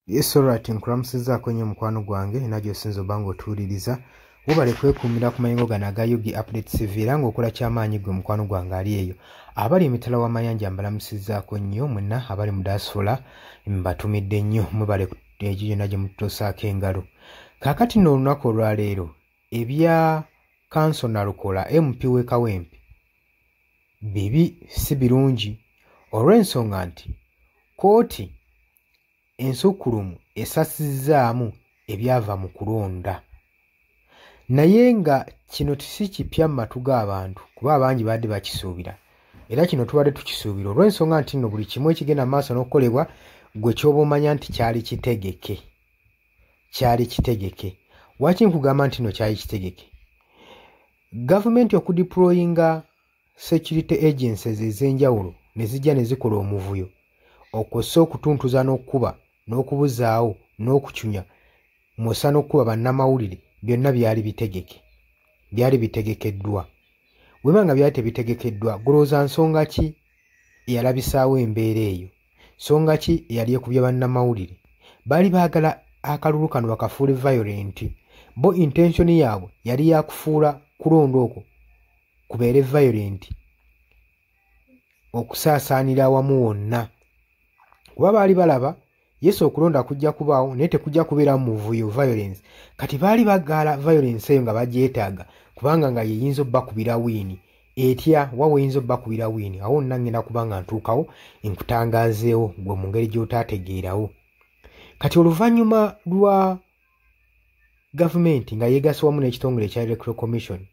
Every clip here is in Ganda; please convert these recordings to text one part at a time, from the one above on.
Yes, alright, nkulamusizzaako nnyo mukwano gwange era gy'osinza obba ng'otuwuliriza. Webale kwekuumira ku mayengo gano aga UG Update TV era ng'okola kyamaanyi ggwe mukwano gwange ali eyo. Abali emitala w'amayanja mbalamusizzaako nnyo mwenna abali mu diaspora mbatumidde nnyo mwebale egyo gyonna gye mututosaako engalo. Kaakati nno olunaku olwaleero ebya Kanso Nalukoola MP w'e Kawempe bibi si birungi olw'ensonga nti kkooti ensukkulumu esasizzaamu ebyava mu kulonda. Naye nga kino si kipya mu matu g'abantu kuba abangi babadde bakisuubira era kino tubadde tukisuubira olw'ensonga nti nno buli kimu ekigenda mu maaso n'okukolebwa ggwe ky'oba omanya nti kyali kitegeke. Kyali kitegeke. Lwaki nkugamba nti nno kyali kitegeke? Gavumenti okudeployinga security agencies ez'enjawulo ne zijja ne zikola omuvuyo okwo sso okutuntuza n'okukuba n'okubuzaawo n'okucunya mw'ossa n'okukuba bannamawulire byonna byali bitegeke. Byali bitegekeddwa. Bwe biba nga byali tebitegekeddwa golowooza nsonga ki eyalabisaawo embeera eyo? Nsonga ki eyali ekubya bannamawulire? Baali baagala akalulu kano bakafuule violent. Bo intention yaabwe yali ya kufuula kulonda okwo kubeere violent okusaasaanira awamu wonna. Kuba baali balaba yes okulonda kujja kubaawo naye tekujja kubeeramu muvuyo violence. Kati baali bagaala violence eyo nga bagyetaaga kubanga nga yeyinza obbakubira wiini. Etya wa weyinza obbakubira wiini awo nna ngenda kuba nga ntuukawo nkutangaazeewo ggwe mu ngeri gy'otaategeerawo. Kati oluvannyuma lwa gavumenti nga yeegase wamu n'ekitongole ekya Electoral Commission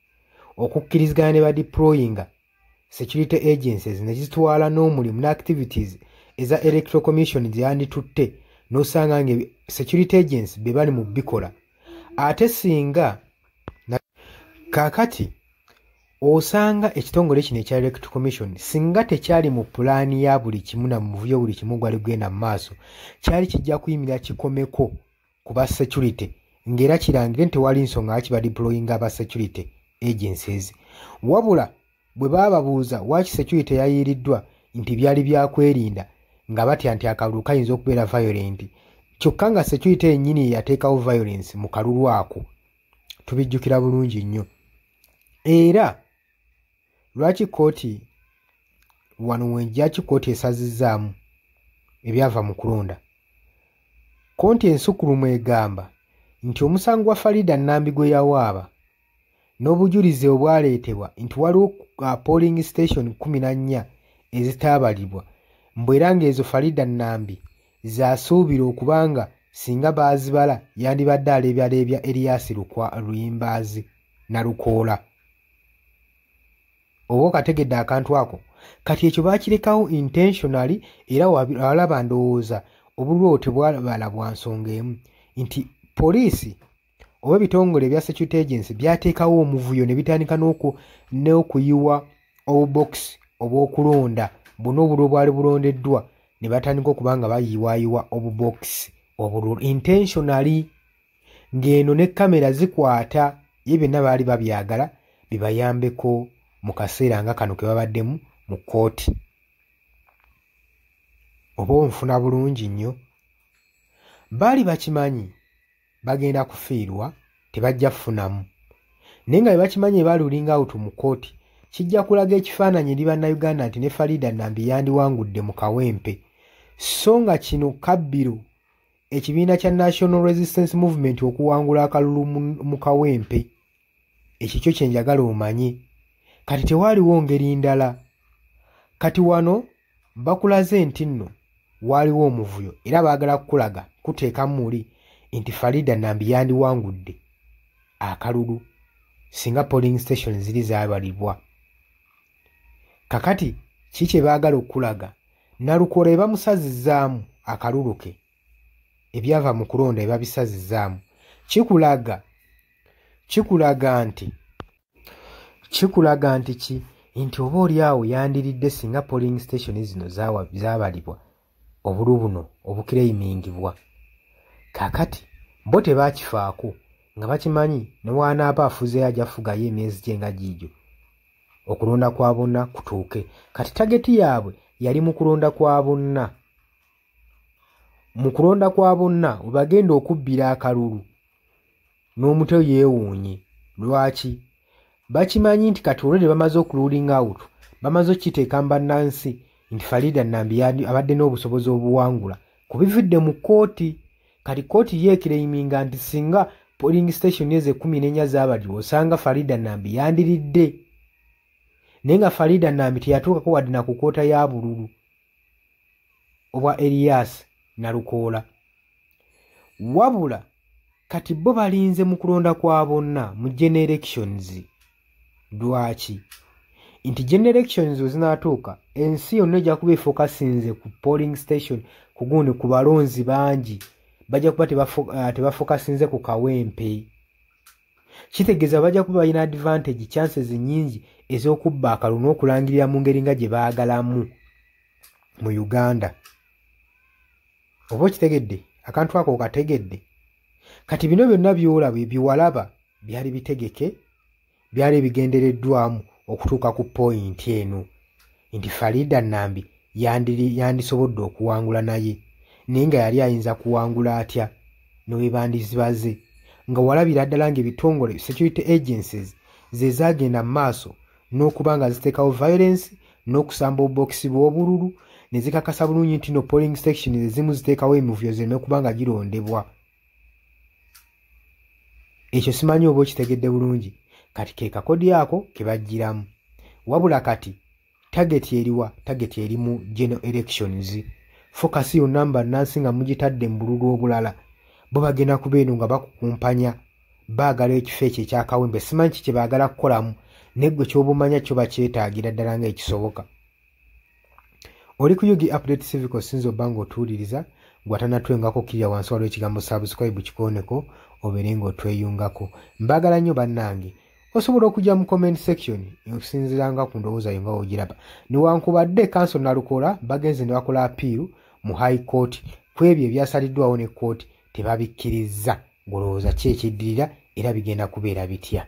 okukkiriziganya ne badeployinga security agencies ne zitwala n'omulimu ne activities eza Electoral Commission ze yanditutte n'osanga nga security agencies be bali mu bikola. Ate singa kaakati osanga ekitongole kino ekya Electoral Commission singa tekyali mu pulaani ya buli kimu na muvuyo buli kimu gwali gugenda mu maaso kyali kijja kuyimirira kikomeko ku ba security ng'era kirangire nti tewali nsonga lwaki badeployinga aba security agencies. Wabula bwe baababuuza lwaki security yayiiriddwa nti byali byakwerinda nga batya nti akalulu kayinza okubeera violent kyokka nga security yennyini ye yateekawo violence mu kalulu ako. Tubijjukira bulungi nnyo. Era lwaki kkooti wano wenjaki kkooti esazizzaamu ebyava mu kulonda? Kkooti ensukkulumu egamba nti omusango gwa Farida Nambi gwe yawaaba n'obujulizi obwaleetebwa nti waliwo polling station 14 ezitaabalibwa mbu era ng'ezo Farida Nambi z'asuubira okubanga singa baazibala yandibadde aleebyaleebya Erias Luyimbaazi Nalukoola. Oba okategedde akantu ako? Kati ekyo baakirekawo intentionally era walaba ndowooza obululu obwo tebwabala bwa nsonga emu nti poliisi oba ebitongole ebya security agency byateekawo omuvuyo ne bitandika n'okuyiwa obubokisi obw'okulonda bwonna obululu bwali bulondeddwa ne batandika okuba nga bayiwaayiwa obubokisi obululu intentionally ng'eno ne kamera zikwata ye byonna baali babyagala bibayambeko mu kaseera nga kano ke babaddemu mu kkooti. Oba onfuna bulungi nnyo. Baali bakimanyi bagenda kufiirwa tebajja kufunamu. Naye nga bwe bakimanyi balulinga out mu kkooti kijja kulaga ekifaananyi eri Bannayuganda nti ne Farida Nambi yandiwangudde mu Kawempe. So nga kino kabbiro ekibiina kya National Resistance Movement okuwangula akalulu mu Kawempe. Ekyo kyo kye njagala omanye. Kati tewaaliwo ngeri ndala. Kati wano bakulaze nti nno waaliwo omuvuyo era baagala kukulaga kuteekamu muli nti Farida Nambi yandiwangudde akalulu singa polling station ziri zaabalibwa. Kakati ki kye baagala okulaga? Nalukoola bwe bamusazizzaamu akalulu ke ebyava mu kulonda bye babisazizzaamu kikulaga nti ki nti oba oli awo yandiridde singa polling station zino zaabalibwa obululu buno obukireeyimingibwa. Kaakati bo tebaakifaako nga bakimanyi ne bw'anaaba afuzeeyo ajja kufugayo emyezi gye nga giigyo okulonda kwa bonna kutuuke. Kati tageti yaabwe yali mu kulonda kwa bonna. Mu kulonda kwa bonna webagenda okubbira akalulu n'omuto yeewuunye. Lwaki? Bakimanyi nti kati olwedde bamaze okuruling out, bamaze okukiteeka mu bannansi nti Faridah Nambi abadde n'obusobozi obuwangula ku bivudde mu kkooti. Kati kkooti ye eclaiminga nti singa polling station ezo 14 zaabalirwa osanga Faridah Nambi yandiridde, naye nga Faridah Nambi teyatuukako wadde na ku kkoota ya bululu obwa Erias Nalukoola. Wabula kati bo balinze mu kulonda kwa bonna mu general elections. Lwaki? Nti general elections we zinaatuuka ensi yonna ejja kuba efokasinze ku polling station ku gundi ku balonzi bangi, bajja kuba tebafokasinze ku Kawempe. Kitegeeza bajja kuba balina advantage, chances nnyingi ez'okubba akalulu n'okulangirira mu ngeri nga gye baagalamu mu Uganda. Oba okitegedde? Akantu ako okategedde? Kati bino byonna by'olaba ebiwalaba byali bitegeke, byali bigendereddwamu okutuuka ku point eno nti Faridah Nambi yandisobodde okuwangula naye, naye nga yali ayinza kuwangula atya ne we bandizibaze nga walabira ddala ng'ebitongole security agencies ze zaagenda mu maaso n'okuba nga ziteekawo violence n'okusamba obubokisi bw'obululu ne zikakasa bulungi nti no polling station ezimu ziteekawo emivuyo zireme kuba nga girondebwa. Ekyo simanyi oba okitegedde bulungi. Kati ke kakodi ako ke baggyiramu. Wabula kati target eriwa? Target eri mu general elections. Focus yonna mu bannansi nga mugitadde mu bululu obulala, bo bagenda kuba eno nga bakukumpanya, baagala ekifo ekyo ekya Kawempe. Simanyi ki kye baagala kukolamu, naye ggwe ky'obumanya kyo bakyetaagira ddala ng'ekisoboka. Oli ku UG Update Civic, osinza obba ng'otuwuliriza gwe atanatwengako kkirira wansi waliwo ekigambo subscribe kikooneko obeere ng'otweyungako. Mbaagala nnyo bannange. Osobola okujja mu comment section okusinziira nga ku ndowooza yo nga w'ogiraba. Newankubadde Counsel Nalukoola bagenze ne bakola appeal mu High Court ku ebyo ebyasaliddwawo ne kkooti tebabikkirizza. Ng'olowooza ki ekiddirira era bigenda kubeera bitya?